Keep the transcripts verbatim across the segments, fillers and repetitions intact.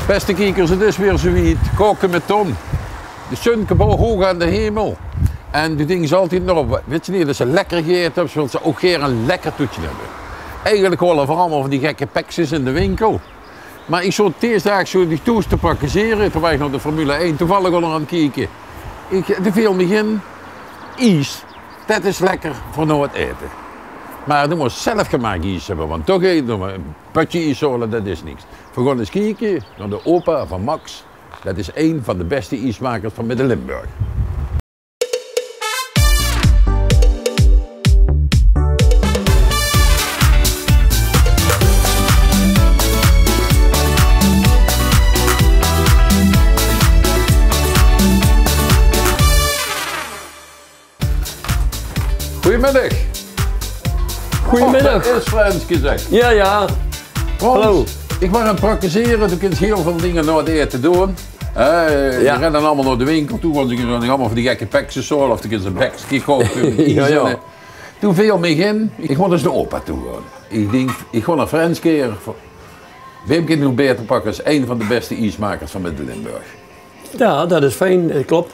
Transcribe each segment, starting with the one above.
Bèste kiekers, 't is weer zoe wied. Kaoke mit Ton. De zon kump al hoog aan de hemel. En doe dinks altied nog, wèts se neet, es se lekker gegaete höbs, wils se ouch gaer e lekker toetje höbbe. Eigelik haole v'r allemaol van die gekke pekskes in de winkel. Mer ich zoot dees daag zoe die toes te praktizere, toen waor ich nao de Formule ein toevallig al aan 't kieke. Ich, doe veel mich in, ies, det is lekker veur nao 't aete. Mer doe mós zelfgemaak ies höbbe, want toch, hè, doe mer e pötje ies haole, det is niks. V'r gaon ins kieke nao de opa van Max. Det is ein van de bèste iesmakers van Midde-Limburg. Goeiemiddig. Goeiemiddig. Och, det is Fränske, zèk. Jao, jao. Frans, hallo. Ich waor aan 't praktizere, doe kins hiel väöl dinger nao 't aete doon. Hè, die renne allemaol nao de winkel toe, want ze kónne allemaol van die gekke pekskes haole, of ze kónne e pekske koupe, ies. Jao, jao. Doe veel mich in, ich mót ins nao opa toe gaon. Ich dink, ich gaon nao Fränske. Wae kint noe baeter pakke es ein van de bèste iesmakers van Midde-Limburg? Jao, det is fijn, det klop.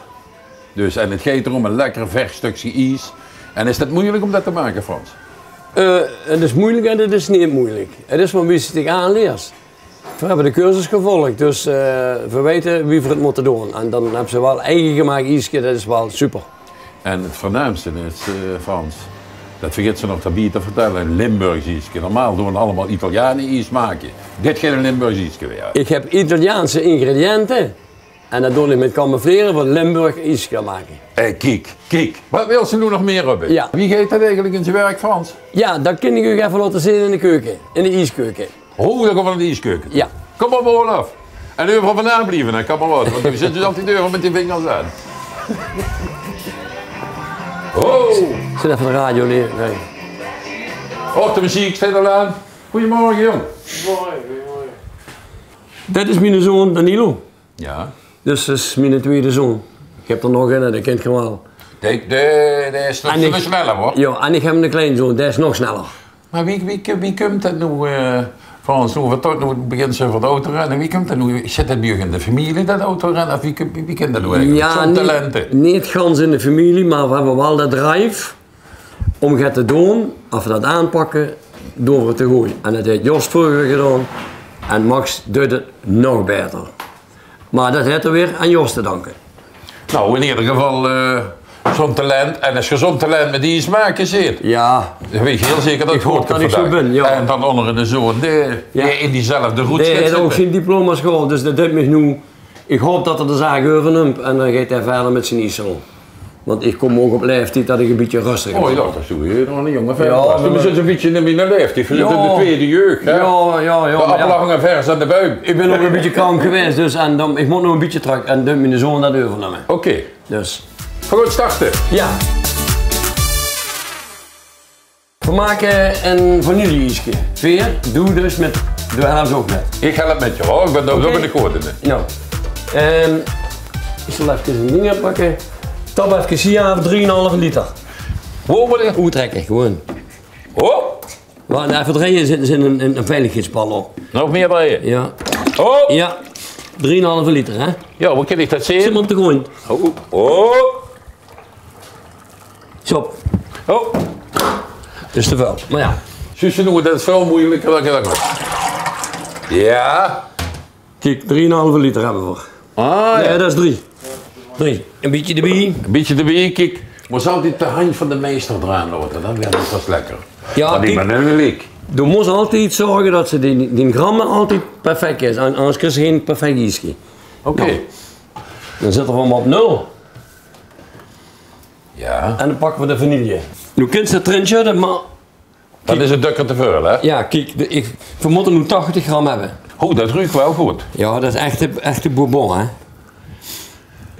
Dus, en 't geit d'róm e lekker vers stökske ies. En is det meujelik óm det te make, Frans? Eh, 't is meujelik en 't is neet meujelik. 't Is mer wie se 't dich aanleers. Veer höbbe de cursus gevolg, dus, eh, veer weite wie veer 't mótte doon. En dan höbs se waal eige gemaak ieske, det is waal super. En 't veurnaamste is, eh, Frans, det vergits se nog d'rbie te vertèlle, e Limburgs ieske. Normaal doon allemaol Italiane ies make. Dit geit e Limburgs ieske waere. Ich höb Italiaanse ingrediënte. En det doon ich mit camouflere veur Limburg ies te make. Hé, kiek, kiek. Waat wils se noe nog mieë höbbe? Jao. Wie geit det eigelik in zien werk, Frans? Jao, det kin ich uch effe laote zeen in de keuke, in de ieskeuke. Oh, dan kómme v'r nao de ieskeuke. Jao. Kóm op, Olaf. En euveral vanaf blieve, hè, kameraod. Want v'r zitte dus altied euveral mit die vingers aan. Oh. Zit effe de radio neer. Nae. Och, de meziek steit al aan. Goeiemorge, jóng. Goeiemorge, goeiemorge. Det is miene zoon Danilo. Jao. Dus det is miene twiede zoon. Ich höb d'r nog eine, dae kint geer waal. Dae, dae, dae is nog väöl sneller, huur. Jao, en ich höb eine kleinzoon, dae is nog sneller. Mer wie, wie, wie kump det noe, eh, Frans, noe v'r toch, noe begins se euver 't autorinne, wie kump det noe? Zit det bie uch in de femilie, det autorinne, of wie kump, wie, wie kump det noe eigelik? Jao, neet, neet gans in de femilie, mer v'r höbbe waal de drive óm get te doon, of v'r det aanpakke, door 't te goon. En det haet Jos vreuger gedaon. En Max deit 't nog baeter. Mer det haet 'r weer aan Jos te danke. Nou, in eder geval, eh, zoe'n talent. En es geer zoe'n talent mit iesmake zeet, jao, dan weit ich hiel zeker det 't good kump vandaag. Ich haop det ich zoe bön, jao. En dan ónger eine zoon, dae, dae in diezelfde roet zit. Dae haet ouch zien diploma's gehaold, dus det deit mich noe Ich haop det 'r de zaak euvernumt en dan geit 'r wiejer mit zien ieszaal. Want ich kóm ouch op laeftied det ich e bietje rustiger weur. Oh jao, det is toch weer eine jónge vent. Jao, mer zit e bietje in miene laeftied. V'r zitte in de twiede jeug, hè? Jao, jao, jao. De appele hange vers aan de buim. Ich bön ouch e bietje krank gewaes, dus en dan, ich mót nog e bietje trök en dan deit miene zoon det euvernumme. Oké. Dus. V'r gaon starte. Jao. V'r make e vanille-ieske. Veer, doe dus mit, doe helps ouch mit. Ich help mit, jao. Ich bön dao, dao bön ich good in. Noe, ehm, ich zal efkes ein ding pakke. Tap efkes hie aaf, drieënhalve liter. Wo mót ich? Oettrekke, gewoon. Oh! Mer effe drejje, zit, zit ein, ein, ein veiligheidsbal op. Nog mieë drejje? Jao. Oh! Jao. Drieënhalve liter, hè? Jao, wo kin ich det zeen? Zit mer op de gróndj. Oh, oh. Zo. Oh. Det is te väöl. Mer jao. Zuus se noe, det is väöl meujelieker dan ich dacht. Jao. Kiek, drieënhalve liter höbbe v'r. Ah, jao. Nae, det is drie. Drie. E bietje d'rbie. E bietje d'rbie, kiek. Mós altied de handj van de meister d'raan laote, dan wuuert 't pas lekker. Jao, kiek. Mer dan wil ich. Doe mós altied zörge det se die, die gramme altied perfek is. An-, angers kriegs se gein perfek ieske. Oké. Noe, dan zitte v'r 'm op nul. Jao. En dan pakke v'r de vanille. Noe kins se 't d'rin sjudde, mer... Det is 't dökker te väöl, hè? Jao, kiek, de, ich, v'r mótte noe tachtig gram höbbe. Oh, det ruuk waal good. Jao, det is echte, echte bourbon, hè?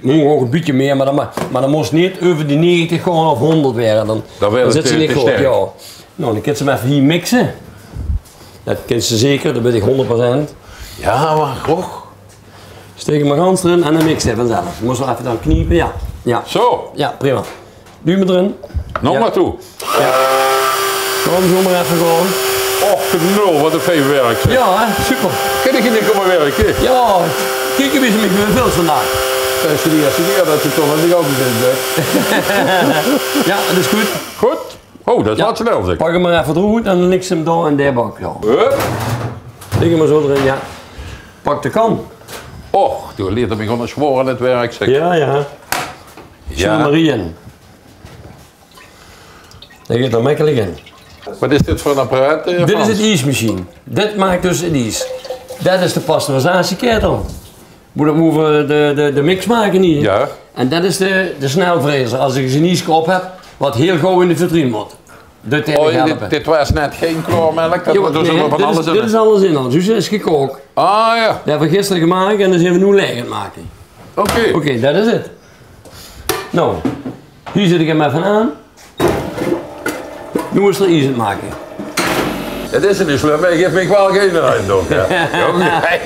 Mót ouch e bietje mieë, mer dan, mer, mer dan mós neet euver die negentig gaon of hóngerd waere. Dan, dan zit 't neet good, jao. Noe, dan kins se 'm effe hie mixe. Det kins se zeker, dao bön ich hóngerd procent. Jao, mer goh. Steek 'm mer gans d'rin en dan mixe vanzelf. Mós waal effe dan kniepe, jao. Jao. Zo. Jao, prima. Duw mer d'rin. Nog mer toe. Jao. Kóm, zo mer effe gewoon. Och, knul, wat ein fijn werk, zeg. Jao, hè? Super. Kin ich hie neet kómme werke? Jao, kiek wie ze mich beveel vandaag. Det is de ierste kier det ze toch aan de gang zeen, hè? Jao, det is good. Good. Oh, det is wat snel, zeg. Pak 'm mer effe d'roet en dan liks se 'm dao in de bak, jao. Hup. Lik 'm mer zo d'rin, jao. Pak de kan. Och, doe leert mich gewoon ein zwaor aan het werk, zeg. Jao, jao. Jao. Marie in. Det geit d'r mekkelik in. Wat is dit veur ein apparaat, eh, Dit is Frans? Het iesmachien. Dit maak dus het ies. Det is de pasteurisatieketel. Mót ich effe de, de, de mix make hie. Jao. En det is de, de snelvrezer. As ich ein ieske op höb, wat hiel gaw in de vitrine mót. Det Oh, dit, helpe. Dit waas net gein klaormelk, det Jao, waas dus nee, van dit alles is, in. Dit is alles in al. Zuus se, is gekook. Ah, jao. Det höbbe v'r gister gemaak en dan zeen v'r noe laeg aan 't make. Oké. Oké, det is het. Nou, hie zit ich 'm effe aan. Noe is d'r ies aan 't make. Het is neet slum, mer 't guf mich waal gein indrök, hè. Jao,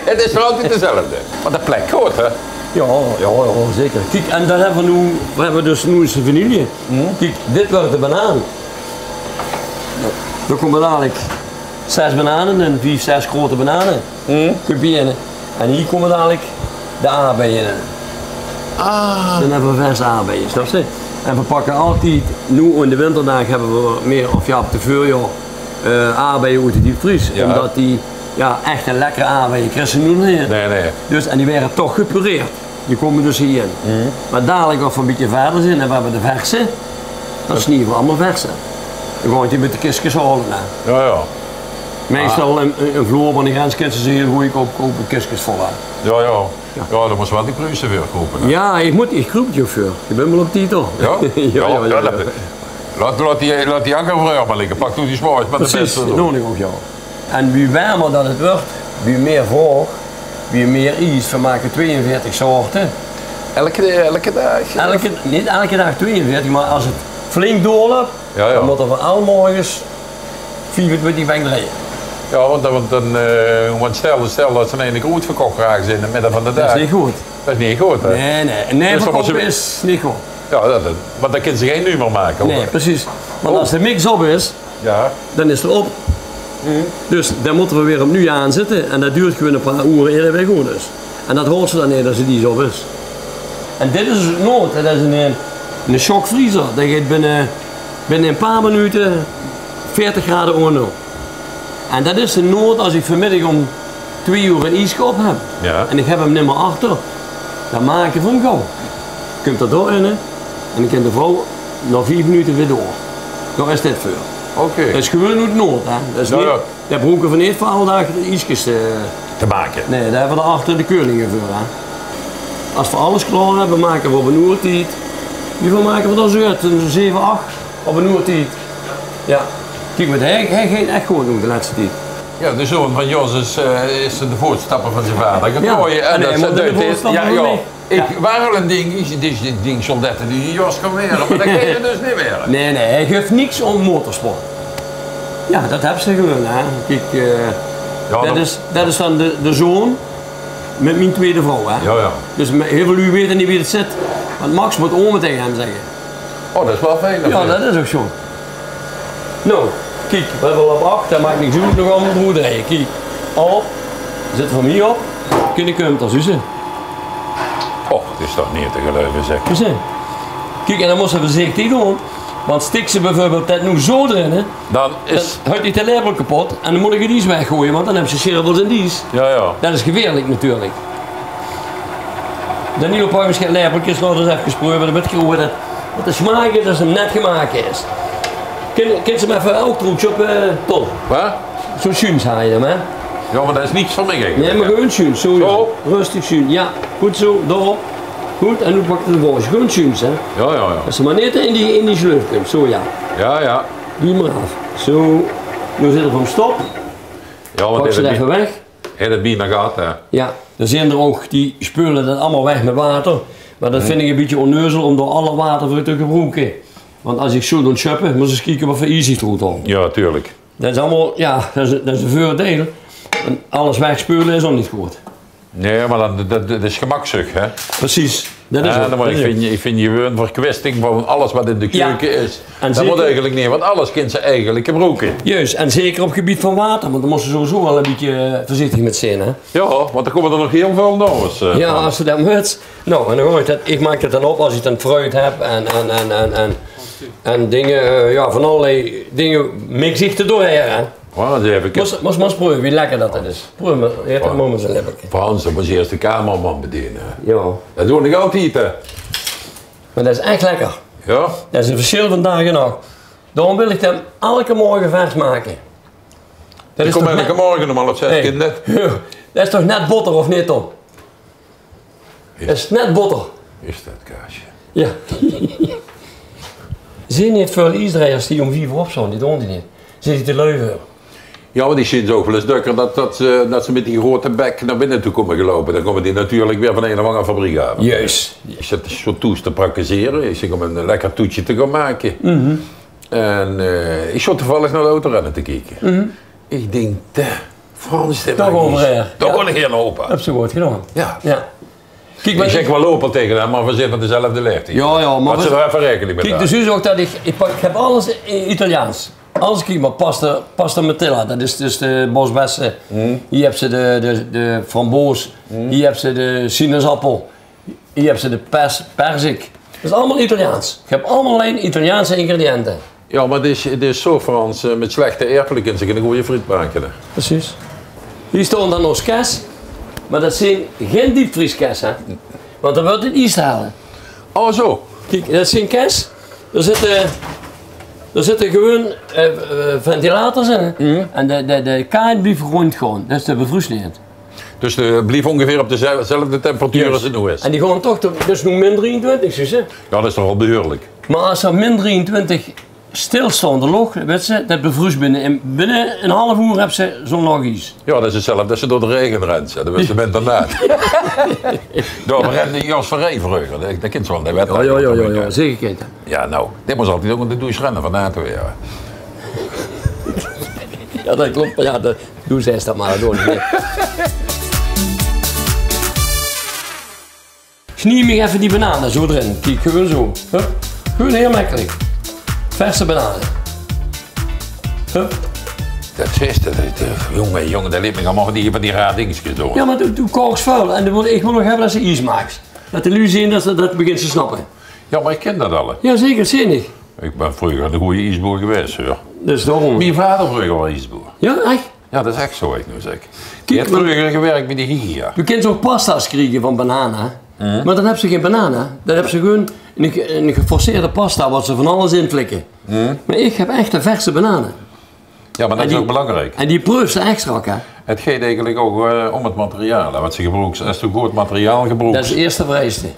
het is nog altied dezelfde. Mer de plek good, hè? Jao, jao, jao, zeker. Kiek, en dan höbbe v'r noe, v'r höbbe dus noe ins de vanille. Kiek, dit wuuert de banaan. Dao kómme dalik zes banane in, vief, zes grote banane. Kump hie in. En hie kómme dalik de aardbeie in. Ah. Dan höbbe v'r verse aardbeie, snaps se? En v'r pakke altied, noe in de winterdaag höbbe v'r mieër, of jao, op de veurjaor, eh, aardbeie oet de diepvries. Jao. Ómdet die, jao, echte lekkere aardbeie kriss se noe neet. Nee, nee. Dus, en die waere toch gepureerd. Die kómme dus hie in. Mer dalik, as v'r ein bietje wiejer zeen en v'r höbbe de verse, dan snieje v'r allemaol verse. Dan gaon v'r die mit de kiskes haole, hè. Jao, jao. Meistal ein, ein vloer van de grens kins se ze hiel goodkoop koupe, kiskes vol, hè. Jao, jao. Jao, dan mós se waal die pluuze veur koupe, hè. Jao, ich mót, ich kruup hie veur. Ich bön waal op titel. Jao? Jao, jao, jao. Laot, laot die, laot die anger veur mer ligke. Pak doe die smaas, mer de beste. Precies, det doon ich ouch, jao. En wie wermer det het wuuert, wie mieër vraog, wie mieër ies. V'r make tweeënveertig soorte. Elke, elke daag? Elke, neet elke daag tweeënveertig, mer as het flink doorlöp, Jao, jao. Dan mótte v'r al morges viefentwintig bènk drejje. Jao, want, want dan, eh, want stel, stel det ze in eine kier oetverkoch raak zeen in 't midde van de daag. Det is neet good. Det is neet good, hè? Nee, nee. Ein Dus dan mós se verkoop is neet good. Jao, det, det, want dan kins se gein nummer make, Nee, hoor. Precies. Want Oh. as de mix op is, Jao. dan is 'r op. Dus dan mótte v'r weer opnuuj aanzitte. En det doert gewoon ein paar oere eer 't weer good is. En det haols se dan neet as 't ies op is. En dit is dus het Noord, det is ein, ein shockvriezer. Det geit binne, binne ein paar minute veertig grade ónger nul. En det is het Noord as ich vanmiddig óm twee oer ein ieske op höb. Jao. En ich höb 'm nimmer achter. Dan make v'r 'm gaw. Kump det dao in, hè. En dan kint de vrouw nao vief minute weer door. Dao is dit veur. Oké. Det is gewoon oet het Noord, hè. Det is Jao, neet jao. Det bruke v'r neet veur alledaag ieskes, eh, Te make. Nee, dao höbbe v'r d'r achter de keulinge veur, hè. As v'r alles klaor höbbe, make v'r op ein oertied. Wieväöl make v'r dan zoe oet? Ein zeve, ach op ein oertied. Jao. Kiek, mer hae, hae geit ech good noe de lètste tied. Jao, de zoon van Jos is, eh, is in de voetstappe van zien vader getraoje. En det hae mót in de voetstappe van mich. Ich, waal ein dink, ich, dit, dit dink, zól det de nuuje Jos gaon waere, mer det geit 'r dus neet waere. Nee, nee, hae guf niks óm motorsport. Jao, det höbs se gewoon, hè. Kiek, eh, Jao, det det is, det is dan de, de zoon mit mien twiede vrouw, hè. Jao, jao. Dus me-, hiel väöl luuj weite neet wie det zit. Want Max mót ome taenge häöm zègke. Oh, det is waal fijn, Jao, det is ouch zo. Noe, kiek, v'r höbbe al op ach, det maak niks oet, nog allemaol droeg drejje. Kiek, op, zit v'r hie op, kinne kump, det is ze. Och, 't is toch neet te geluive, zeg. Kiek, en dan mós se veurzichtig doon, want stiks se bieveurbeeld det noe zo d'rin, hè, Dan is dan haet dich de lepel kepot en dan mós se 't ies weggoeje, want dan höbs se sjervels in 't ies. Jao, jao. Det is gevieërlik natuurlik. Danilo, pak ins get lepelkes, laot ós effe preuve, dan wèt geer hoe det, wat de smaak is as 'm net gemaak is. Kins, kins se 'm effe ouch troep op, eh, Ton? Wat? Zo sjuuns haaj 'm, hè? Jao, mer det is niks veur mich eigelik. Nee, mer gewoon sjuuns, zo, jao. Zo? Rustig sjuuns, jao. Good zo, dao-op. Good, en noe pak de borst. Gewoon sjuuns, hè? Jao, jao, jao. As se mer neet in die, in die sleuf kums, zo, jao. Jao, jao. Die mer aaf. Zo. Noe zit 'r van stop. Jao, want Pak ze effe weg. Haet 't bienao gehad, hè? Jao, d'r zeen d'r ouch die speule det allemaol weg mit water. Mer det vinj ich ein bietje onneuzel óm dao alle water veur te gebroeke. Want as ich zo doon sjöppe, mós se ins kieke wat veur ies ich d'roet haol. Jao, tuurlik. Det is allemaol, jao, det is, det is ein veurdeil. En alles wegspeule is ouch neet good. Nee, mer dan, det, det is gemakzuch, hè? Precies. Det is ouch, det is ouch. Jao, mer ich vinj, ich vinj gewoon verkwisting van alles waat in de keuke is. Det mót eigelik neet, want alles kins se eigelik gebroeke. Juus, en zeker op gebied van water, want dan mós se sowieso waal e bietje, eh, veurzichtig mit zeen, hè? Jao, want d'r kómme d'r nog hiel väöl nao ós, eh, jao, van. Es se det móts. Nou, en dan gooi ich det, ich maak det dan op es ich dan fruit höb en, en, en, en, en, en dinger, eh, jao, van allerlei dinger mix ich d'r doorhaer, hè. Waat ins effe. Mós, mós, mós preuve wie lekker det det is. Preuve mer, jao, det mót mer zo'n lepelke. Frans, dan mós se ieës de cameraman bediene, hè. Jao. Det doon ich altied, hè. Mer det is ech lekker. Jao? Det is ein versjil van daag en nach. Daorum wil ich 'm eder morge vers make. Det is toch net, eder morge óm half zes, hey, kin det? Jao. Det is toch net botter, of neet, Ton? Is, det is net botter. Is det, Kaasje? Jao. Zeen neet väöl iesdrejers die óm vief oer opstaon, die doon die neet. Zeen die te lui veur? Jao, mer die zeen ouch waal ins dökker det, det ze, det ze mit die groeate bek nao binne toe kómme geloupe. Dan kómme die natuurlik weer van ein of anger fabriek aaf. Juus. Ich zit zo thoes te prakkezere. Ich zèk óm ein lekker toetje te gaon make. En, eh, ich zót toevallig nao de autorenne te kieke. Ich dink, de Frans, dit toch maak ich euver, hè? Toch waal hie, opa. Höbs se good gedaon. Jao. Kiek, ich zèk waal opa taenge häöm, mer veer zeen van dezelfde laeftied. Jao, jao, mer laot se d'r effe raekening mei haoje. Kiek, dus is ouch det ich, ich pak, ich höb alles in Italiaans. Alles, kiek mer, pasta, pasta Martella, det is dus de bosbesse. Hie höbs se de, de, de framboos. Hie höbs se de sinaasappel. Hie höbs se de pers-, perzik. Det is allemaol Italiaans. Ich höb allemaol allein Italiaanse ingrediënte. Jao, mer 't is, 't is zo, Frans, eh, mit slechte aerpele kins se gein gooj friet make, hè. Precies. Hie staon dan ós kès, mer det zeen gein diepvrieskès, hè. Want dan wuuert 't ies te hel. Oh, zo. Kiek, det zeen kès. Dao zitte, dao zitte gewoon, eh, eh, ventilators in, hè. En de, de, de kaart blief róndjgaon, dus det bevruus neet. Dus de, blief óngeveer op dezelfde temperatuur es 't noe is. En die gaon toch, dus noe min drieëntwintig, zuus se? Jao, det is toch waal behuurlik. Mer es d'r min drieëntwintig stilstaonde loch, wits se, det bevruus binne, in, binne ein haaf oer höbs se zo'n laog ies. Jao, det is 'tzelfde es se door de raege rens, hè. Dan wits se, bent d'r naat. Dao rende die ós veur vreuger. Det, det kins se waal neet weite. Jao, jao, jao, jao, zeker. Jao, nou, dit mós altied ouch in de douche renne van naat te waere. Jao, det klop. Jao, det, doe zaes det mer, det doon ich neet. Snie mich effe die banane zo d'rin. Kiek, gewoon zo. Hup. Gewoon hiel mekkelik. Verse banane. Hup. Det is, det, det, jónge, jónge, det liet mich allemaol van die, van die raar dingskes doon. Jao, mer doe, doe kaoks väöl en doe mót, ich wil nog höbbe det se ies maaks. Det de luuj zeen det se det begins te snappe. Jao, mer ich kin det al, hè. Jao, zeker, zeen ich. Ich bön vreuger eine gooje iesboer gewaes, huur. Dus daorum. Mien vader vreuger waas iesboer. Jao, ech? Jao, det is ech zo, waat ich noe zèk. Kiek, die haet vreuger gewirk bie de Hygia. Doe kins ouch pasta's kriege van banane, hè? Mer dan höbs se gein banane, hè? Dan höbs se gewoon ein ge-, ein geforceerde pasta waat ze van alles in flikke. Mer ich höb echte verse banane. Jao, mer det is ouch belangriek. En die preufs se ech strak, hè? 't Geit eigelik ouch, eh, óm 't materiaal, hè, waat se gebroeks. Es se good materiaal gebroeks. Det is de ierste vereiste.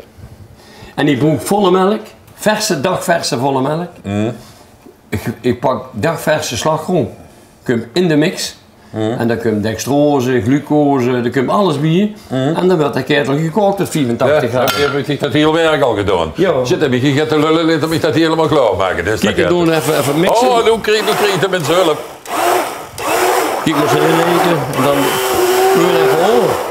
En ich gebroek volle mèlk, verse, dagverse volle mèlk. Ich, ich pak dagverse slagroom, kump in de mix. En dao kump dextrose, glucose, dao kump alles bie. En dan wuuert de ketel gekaok tot viefentachtig graod. Jao, dan höb ich det hiel werk al gedaon. Jao. Zit, höb ich hie te lulle, laot mich det hielemaol klaormake. Dus kiek, det, doon effe, effe mixe. Oh, doe krieg, doe krieg de mins hulp. Kiek mer, zo in eine kier. En dan gewoon effe, oh.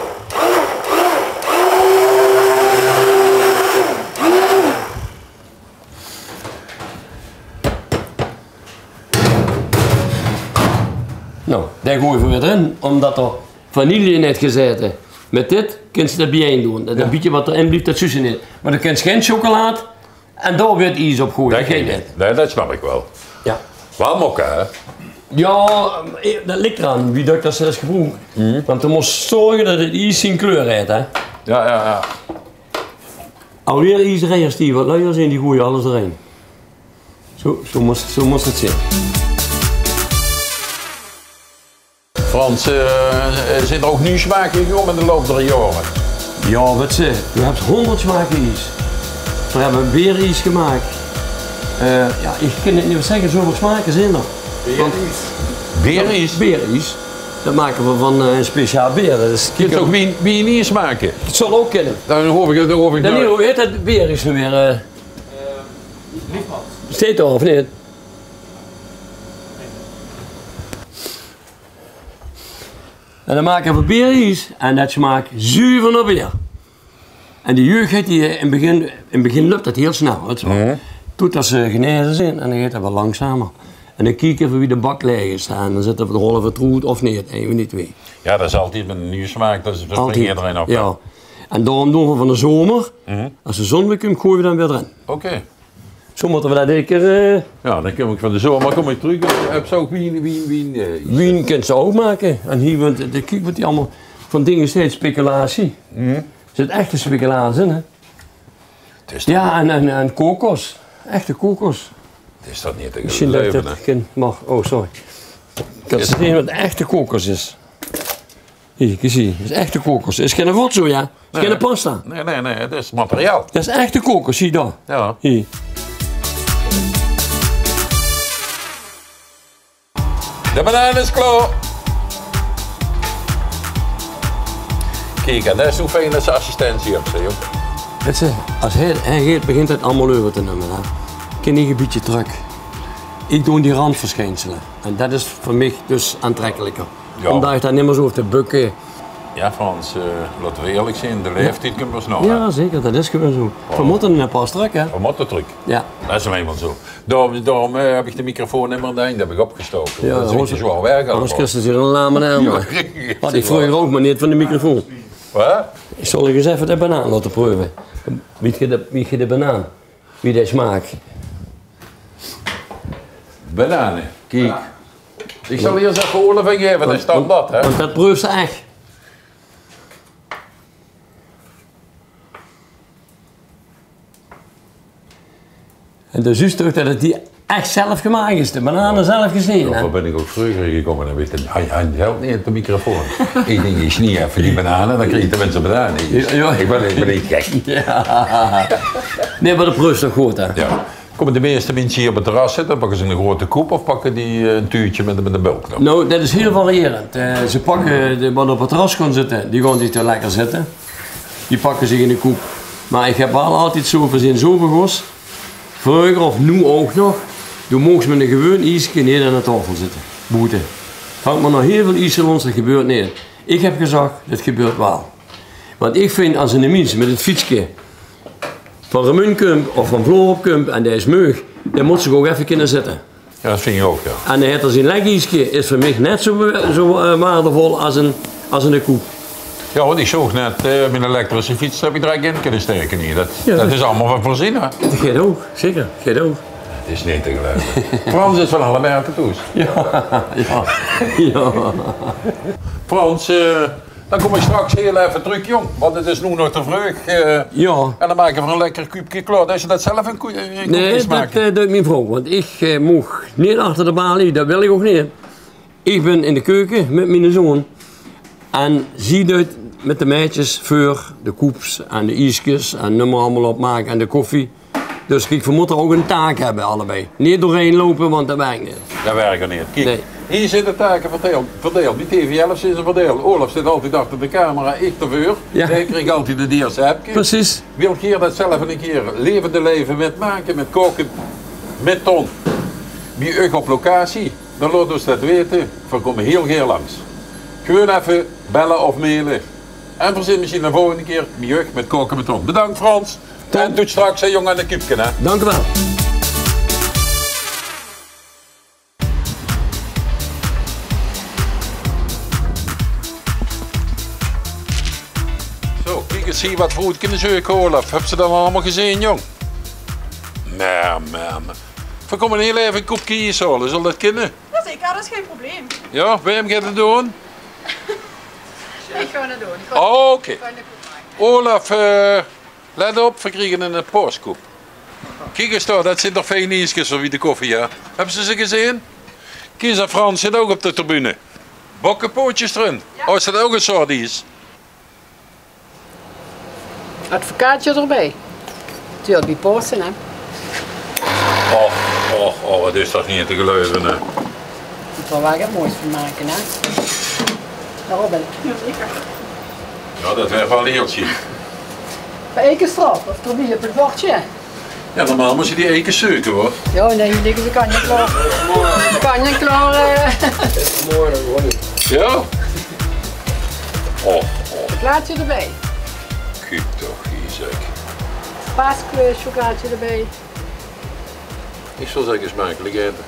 Nou, det goeje v'r weer d'rin, ómdet d'r vanille in haet gezaete. Mit dit kins se det bie-ein doon. Det, det bietje waat d'rin blief, det zuus se neet. Mer doe kins gein sjokkelaat en dao weer ies op goeje. Det geit neet. Nae, det snap ich waal. Jao. Waal mokke, hè? Jao, eh, det lik d'raan wie dök det se det gebroeks. Want doe mós zörge det 't ies zien kleur haet, hè? Jao, jao, jao. Alweer iesdrejers die waat luier zeen, die goeje alles d'rin. Zo, zo mós, zo mós 't zeen. Frans, eh, zeen d'r ouch nuuj smake gekómme in de loup der jaore? Jao, wits se, doe höbs hóngerd smake ies. Veer höbbe beeries gemaak. Eh, jao, ich kin 't neet zègke, zoväöl smake zeen d'r. Beeries? Beeries? Det make v'r van, eh, ein speciaal beer. Det is, kins se ouch wien, wienies make? 't Zal ouch kinne. Dan hoof ich, dan hoof ich... Nae, nae, wie hèt det beer noe weer, eh? Besteet d'r, of neet? En dan make v'r beeries en det smaak zuver nao beer. En die jeug haet die, eh, in 't begin, in 't begin löp dat hiel snel, hè, zo. Toet as ze geneze zeen, en dan geit dat wat langzamer. En dan kieke v'r wie de bak laeg is, en dan zitte v'r d'r half troet of neet, ein van die twee. Jao, dat is altied mit 'n nuuj smaak, dat is veur ederein op, hè. Jao. En daorum doon v'r van de zomer, as de zon weer kump, goeie v'r dan weer d'rin. Oké. Zo mótte v'r dat eder kier, eh. Jao, dan kóm ich van de zomer kóm ich trök. Höbs se ouch wien, wien, wien, eh, wien kins se ouch make. En hie, want, eh, kiek wat die allemaol van dinger zeen, speculatie. Is 't echte speculatie, hè? Jao, en, en, en kokos. Echte kokos. 't Is toch neet te geluive, hè? Mesjien dat ich dat kin, mag. Oh, sorry. Kins se zeen wat echte kokos is? Hie, kiek ins hie. Dat is echte kokos. Is gein rotzooi, hè? Is gein pasta. Nae, nae, nae, dat is materiaal. Dat is echte kokos, hie dan. Jao. Hie. De banaan is klaor. Kiek, en dat is wie fijn dat se assistentie höbs, hè, jóng. Wèts se, as hae, hae geit, begint 't allemaol euver te numme, hè. Kin ich e bietje trök. Ich doon die randverschijnsele. En dat is veur mich dus aantrekkelijker. Jao. Ómdat ich dao nimmer zo hoof te bökke. Jao, Frans, eh, laote v'r eerlik zeen, de laeftied kump pas nao, hè? Jao, zeker, dat is gewoon zo. V'r mótte pas trök, hè? V'r mótte trök. Jao. Dat is noe einmaol zo. Daorum, daorum, eh, höb ich de microfoon nimmer in de henj, die höb ich opgestaoke. Jao, dat is 'n bietje zwaor werk allemaol. Angers kriss se 'ne lame aan. Jao, jao. Had ich vreuger ouch, mer neet van de microfoon. Wat? Ich zal dich ins effe de banaan laote preuve. Wie ge de, wie ge de banaan. Wie die smaak. Banane, kiek. Ich zal hie ins effe olie in gaeve, dat is standaard, hè? Want dat preufs se ech. En dan zuus se toch dat 't hie ech zelf gemaak is. De banane zelf gesneje, hè? Jao, dao bön ich ouch vreuger gekómme en weit 'r, hae, hae hilt neet op de microfoon. Ich dink, ich snie effe die banane, dan krieg ich tenminste banane. Jao, jao. Ich bön, ich bön neet gek. Jao. Nae, mer dat preufs se toch good, hè? Jao. Kómme de meiste minse hie op 't terras zitte, pakke ze 'n grote koep of pakke die, eh, 'n tuutje mit, mit 'n bölk d'rop? Nou, dat is hiel variërend. Eh, ze pakke de, wat op 't terras gaon zitte, die gaon zich dao lekker zitte. Die pakke zich 'n koep. Mer ich höb waal altied zo, v'r zeen zo begós. Vreuger of noe ouch nog. Doe moogs se mit 'n gewoon ieske neet aan de taofel zitte. Boete. Hangt mer nog hiel väöl ieske rónd, dat gebeurt neet. Ich höb gezag, dat gebeurt waal. Want ich vinj, as 'ne mins mit 't fietske van Remunj kump of van Vlorop kump en dae is meug, dae mót zich ouch effe kinne zitte. Jao, dat vinj ich ouch, jao. En dae haet d'r zien lekkerieke, is veur mich net zo, zo, eh, waardevol as 'n, as 'n koep. Jao, want ich zoog net, eh, mien elektrische fiets, dao höb ich drek in kinne staeke hie. Dat, dat is allemaol van veurzeen, hè? Dat geit ouch, zeker, geit ouch. 't Is neet te geluive. Frans is van alle merke thoes. Jao, jao, jao. Frans, eh, dan kóm ich straks hiel effe trök, jóng, want 't is noe nog te vreug, eh. Jao. En dan make v'r 'n lekker kuupke klaor. Deis se dat zelf, 'n koe-, 'n koepkes make? Nae, dat, eh, deit mien vrouw, want ich, eh, moog neet achter de balie, dat wil ich ouch neet. Ich bön in de keuke mit miene zoon. En zie deit mit de meidjes veur de koeps en de ieskes en neum mer allemaol op make en de koffie. Dus kiek, v'r mótte ouch 'n taak höbbe, allebei. Neet doorhaer loupe, want dat werk neet. Dat werk neet. Kiek, nae. Hie zeen de take verdeild, verdeild. Bie T V Elf zeen ze verdeild. Olaf zit altied achter de camera, ich d'rveur. Jao. Dae krieg altied 't ierste hepke. Precies. Wilt geer dat zelf 'ne kier levend, levend mitmake mit Kaoke mit Ton? Bie uch op locatie? Dan laot ós dat weite. V'r kómme hiel gaer langs. Gewoon effe belle of maile. En v'r zeen mesjien de volgende kier bie uch mit Kaoke mit Ton. Bedank, Frans. Top. En toet straks, hè, jóng, aan de kuupke, hè. Dank u wel. Zo, kiek ins hie wat v'r oet kinne zeuke, Olaf. Höbs se dat allemaol gezeen, jóng? Mer, mer, mer. V'r kómme hiel effe 'n koepke ies haole. Zal dat kinne? Jao, zeker, dat is gein probleem. Jao, wae geit 't doon? Ich gaon 't doon. Ich gaon, oh, oké. Ich gaon de koek make. Olaf, eh, let op, v'r kriege 'ne paaskoep. Kiek ins dao, dat zeen toch fijn ieskes veur bie de koffie, hè? Höbs se ze gezeen? Kiek ins, Frans zit ouch op de tribune. Bokkepootjes d'rin. Jao. Oh, is dat ouch 'n soort ies? Advocaatje d'rbie. 't Huurt bie Paose, hè? Och, och, och, wat is dat neet te geluive, hè? Mót d'r waal get moois van make, hè? Jao, Robin. Jao, zeker. Jao, dat waer waal hiel sjiek. Veur eike strop, of d'rbie op 't bordje. Jao, normaal mós se die eike zeuke, huur. Jao, nae, hie ligke ze kant-en-klaor. Kant-en-klaor, eh. Jao? Oh, oh. Plaatje d'rbie. Kiek toch hie. Zeg. Paasje, chocolaatje erbij. Ik zal zeggen, smakelijk eten.